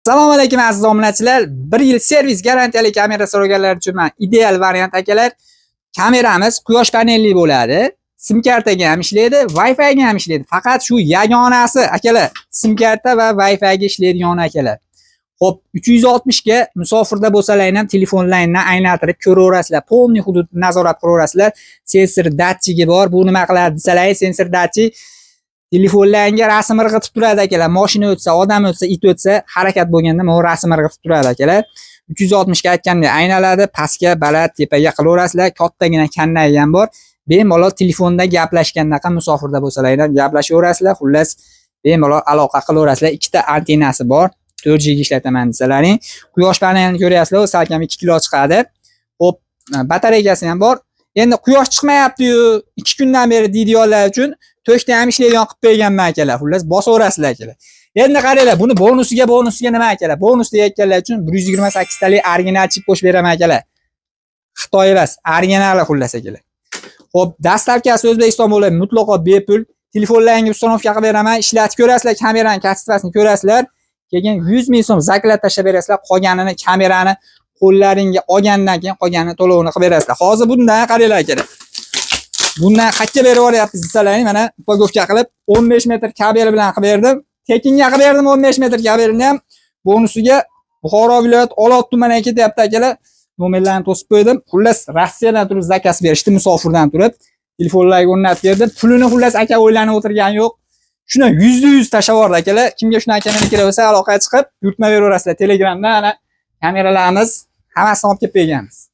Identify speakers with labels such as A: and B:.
A: Assalomu alaykum, aziz obunachilar. 1 yil servis garantiyali kamera so'raganlar uchun man ideal variant, akalar. Kameramiz quyosh panelli bo'ladi. SIM kartaga ham ishlaydi, Wi-Fi ga ham ishlaydi. Faqat shu yagonasi, akalar, SIM karta va Wi-Fi ga ishlaydigan, akalar. Xo'p, 360 ga musofirda bo'lsalar ham telefonlaringdan aylantirib ko'raverasizlar. Полный hududni nazorat qilaverasizlar. Sensor datchigi bor. Bu nima qiladi desalar, sensor datchik telefonlaringga rasm irg'itib turadi, akalar. Mashina o'tsa, odam o'tsa, it o'tsa, harakat bo'lganda mana rasm irg'itib turadi, akalar. 360 ga aytgandek aynaladi, pastga, baland, tepaga qilaverasizlar. Kattagina kannayi ham bor. Bemalol telefonda gaplashgandaqa musofirda bo'lsalar ham gaplashaverasizlar. Xullas, bemalol aloqa qilaverasizlar. Ikkita antennasi bor. 4G ga ishlataman desalaring. Quyosh panelini ko'ryapsizlar, u salkam 2 kilo chiqadi. Xo'p, batareykasi ham bor. Endi quyosh chiqmayapti-yu, 2 kundan beri deydiganlar uchun tokda ham ishlaydigan qilib qo'yganman, akalar. Xullas, bosaverasizlar, akalar. Endi qaranglar, buni bonusiga nima, akalar? Bonus deyayotganlar uchun 128 talik original chip qo'shib beraman, akalar. Xitoy emas, originali, xullas, akalar. Xo'p, доставка si O'zbekiston bo'ladi, mutlaqo bepul. Telefonlaringga установка qilib beraman, ishlatib ko'rasizlar, kamerani качество sini ko'rasizlar. Keyin 100 ming so'm заклад tashlab berasizlar, qolganini kamerani qo'llaringga olgandan keyin qolganini to'lovini qilib berasizlar. Hozir bundan qaranglar, akalar. Bundan qayerga berib yuboryapmiz desalaring, mana упаковка qilib 15 metr kabel bilan qilib berdim. Tekinga qilib berdim 15 metr kabelini ham. Bonusiga Buxoro viloyat Olot tumaniga ketyapti, akalar. Nomerlarni to'sib qo'ydim. Xullas, Rossiyadan turib заказ berishdi, musofirdan turib. Telefonlarga o'rnatib berdim. Pulini, xullas, aka o'ylanib o'tirgani yo'q. Shuni 100% tashlab yubordi, akalar. Kimga shunaqa kamera kerak bo'lsa, aloqaga chiqib, buyurtma beraverasizlar. Telegramda ana kameralarimiz hammasini olib kelib berganmiz.